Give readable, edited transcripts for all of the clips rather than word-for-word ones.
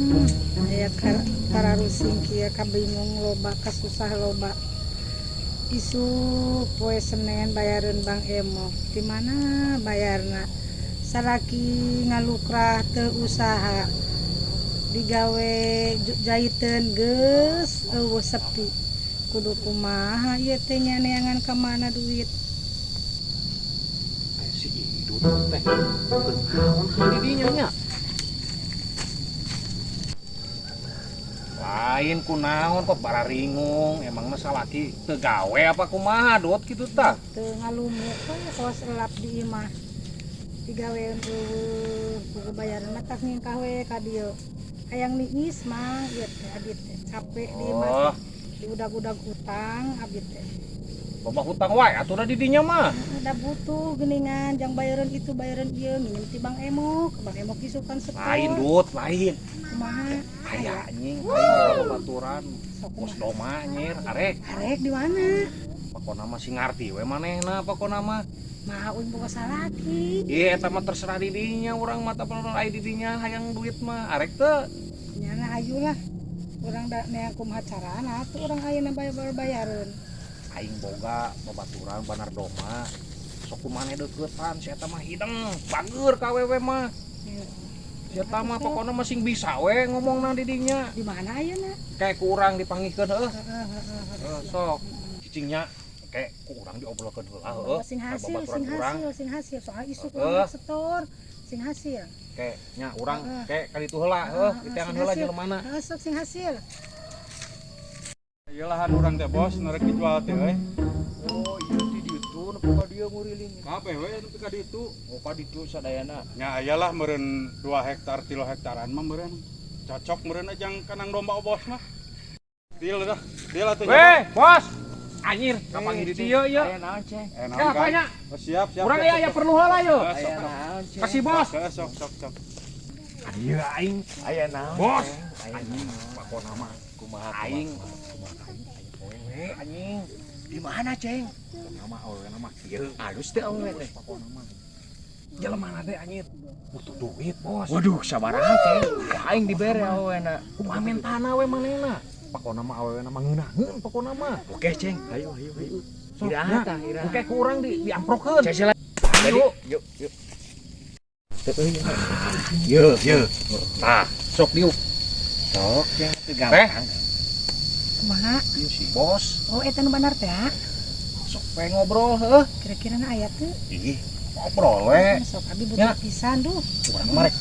Aya kararusing kieu, kabingung loba, kasusah loba. Isuk poe Senen bayareun Bank Emok, di mana bayarna? Salaki ngalukrah teu usaha, digawe jaiteun geus euweuh, sepi. Kudu kumaha ieu teh nya, neangan ka mana duit? Aya si Idut teh. Kunaon di dinya nya? Lain kunaon kok bararingung, emangna salaki teu gawe apa kumaha, Dut, kitu tah? Teu, ngalumuk we kos elap di imah, digaweun euweuh, kudu bayaranna tak ngingkah we ka dieu. Hayang niis, Mang, ieu teh abi teh capek di imah teh. Diudag-udag utang abi teh. Loba hutang wae atuh da di dinya mah. Udah butuh geuningan jang bayaran itu, bayaran ieu, nginjem ti Bank Emok, Bank Emok isukan setor. Lain, Dut, lain. Kumaha? Aya anjing, aing boga babaturan. Sok Bos kumaha? doma anjir, arek. Arek di mana? Pokona mah sing ngarti we manehna pokona mah. Mah uing boga salaki. Iya, eta mah terserah di dinya, urang mah teu aya di dinya hayang duit mah. Arek teu? Nyana hayu lah. Urang da neang kumaha carana atuh urang ayeuna bayar bayareun. Aing boga babaturan banar doma. Sok ku maneh deuketan, si eta mah hideng, bager ka awewe mah. Si eta mah pokona mah sing bisa we ngomongna di dinya. Di mana ayeuna? Kayak ku urang dipanggihkeun heuh. Heeh. Heuh, sok. Cicingnya kayak ku urang diobrolkeun heula heuh. Oh, sing Ka hasil, babaturan sing urang. hasil, sing hasil. Soal isuk urang setor, sing hasil. Kayak nya urang kayak kali itu heula heuh, diteangan sing heula hasil. Jelemana. Heeh, sok sing hasil. Ieu lahan urang teh, Bos, nu rek dijual teh euy. Oh iya, ti ditu nepi ka dieu nguriling. Kabeh we nepi ka ditu. Oh, ka ditu sadayana. Nya aya lah meureun 2 hektar, 3 hektaran mah meureun. Cocok meureun jang kandang domba Bos mah. Deal dah. Deal atuh nya. Weh, Bos. Anjir, kapanggih di dieu ieu. Aya naon, Ceng? Eh, naon, Ya, Kang? apanya? Oh, siap, siap. Urang siap, aya aya siap. perlu heula yeuh. Sok, Aya sok. naon, Ceng? Kasih Bos. Heeh, sok, sok, sok. Ieu aing, Aya naon? Bos. Ceng? Aya Anjing, naon? pokona mah Kumaha? Aing. Kumaha, kumaha? Aing awewe anjing. Di mana, Ceng? Pokona mah awewe mah kieu. Alus teh awewe teh. Pokona mah. Jelema teh anjir butuh duit, Bos. Waduh, sabaraha, Ceng? Aing dibere awewena. Kumaha mentana we manehna? Pokona mah awewe mah ngeunaheun pokona mah. Oke, Ceng. Ayo, ayo, ayo. Sok, Iraha nya. tah, iraha. Oke, ku urang di diamprokeun. Ceng sila. Ayo. Yuk, yuk. Yuk, Yeuh. Tah, sok diuk. Sok, Ceng, teu gampang. Kumaha? Ieu si Bos. Oh, eta nu bandar teh ah. Sok we ngobrol heuh. Kira-kira na aya teu? Ih, ngobrol we. Sok abi butuh Nya. pisan duh. Urang mah rek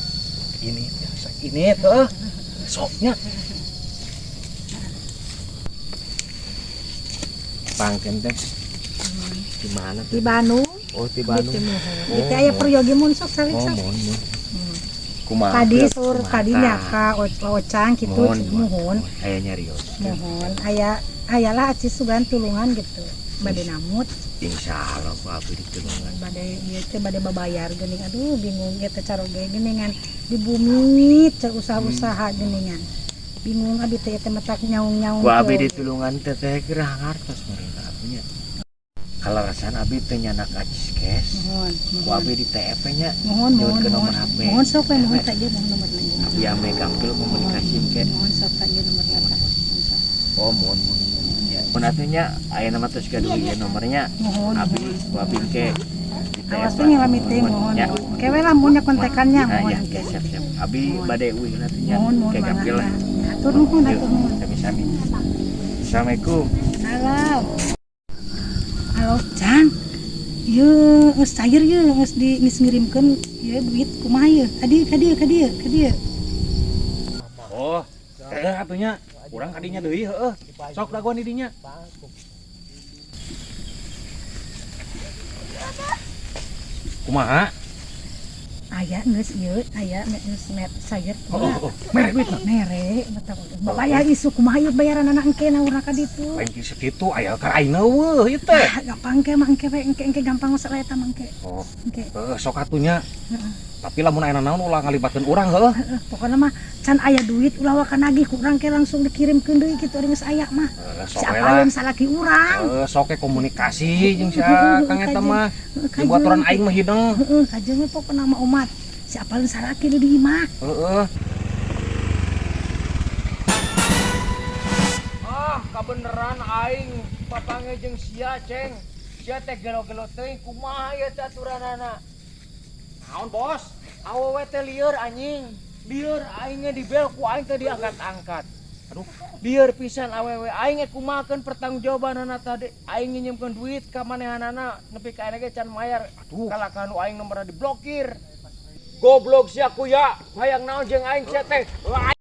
ini biasa ini heuh. Sok nya. Pangken teh. Di mana Di tuh? Bandung. Oh, di Abi Bandung. teh muhun. Oh, Ieu teh aya muhun. peryogi mun sok salik Oh, sok. mohon, mohon. Kumaha? Tadi Kumaha? sur tadi nya ka Ocang kitu Mohon, muhun. Aya nyarios. Muhun aya aya lah acis sugan tulungan gitu. Bade namut, Insya Allah ku abdi ditulungan. Bade ieu teh bade babayar geuning. Aduh, bingung ieu teh caroge geuningan di bumi teu usaha-usaha geuningan. Bingung abi teh, ieu teh matak nyaung-nyaung. Ku abdi ditulungan teh teh gerah ngartos meureun abdi nya. Kalarasan abdi teh nyanak acis cash. Muhun, Ku muhun. abdi di TF nya. Muhun, muhun, Nyuhunkeun muhun. nomor HP. Muhun sok we, muhun teh ieu, muhun nomorna ieu. Abdi ame gampil komunikasi ke. Muhun sok teh ieu nomorna tah. Muhun sok. Oh, mohon, mohon. Ya. Mun atuh nya aya nama tos gaduh ieu nomornya. Muhun. Abdi Muhun. ku abdi ke di TF. Awas we ngilami teh, muhun. Ya. Kewe lah mun nya kontekannya, Ah, muhun ya, engke. ya, siap, siap. Abi Muhun. bade uih lah atuh nya. Muhun, muhun Ke gampil lah. banget. Hatur nuhun, Yuk, hatur nuhun. sami-sami. Assalamualaikum. Halo. Halo, Cang. Ieu geus cair ieu, geus di geus ngirimkeun ieu duit, kumaha ieu? Ka dieu, ka dieu, ka dieu, ka dieu. Oh, atuh nya. Urang ka dinya deui heueuh. Sok dagoan di dinya. Kumaha? Aya geus ieu, aya geus met cair. Oh, oh, oh. Mere duitna. Mere, mata bayar isuk kumaha ieu bayaran anak engke na urang ka ditu. Lain ki sakitu aya ka aing eueuh ieu teh. Ah, gampang ke mah engke we, engke engke gampang masalah eta mah engke. Oh, Engke. heueuh sok atuh nya. Heeh. Tapi lamun aya naon ulah ngalibatkeun urang heueuh. Heeh, pokona mah can aya duit ulah waka nagih ku urang ke, langsung dikirimkeun deui kitu ari geus aya mah. Heueuh sok we Siapa lah. yang salaki urang? Heueuh sok we komunikasi jeung si Kang eta mah. Heeh, Jeung baturan aing mah hideung. Heeh, kajeun we pokona mah omat. Siapa yang salaki di imah? Heeh. Kabeneran aing papanggih jeung sia, Ceng. Sia teh gelo-gelo teuing, kumaha ieu teh aturanana? Naon, Bos? Awewe teh lieur, anjing. Lieur, aing ge dibel ku aing teh diangkat-angkat. Aduh. Lieur pisan awewe, aing ge kumahakeun pertanggungjawabanana tadi? Aing nginjemkeun duit ka manehanana, nepi ka ayeuna ge can mayar. Aduh. Kalahkan aing nomorna diblokir. Goblok sia kuya, hayang naon jeung aing sia teh? Lain.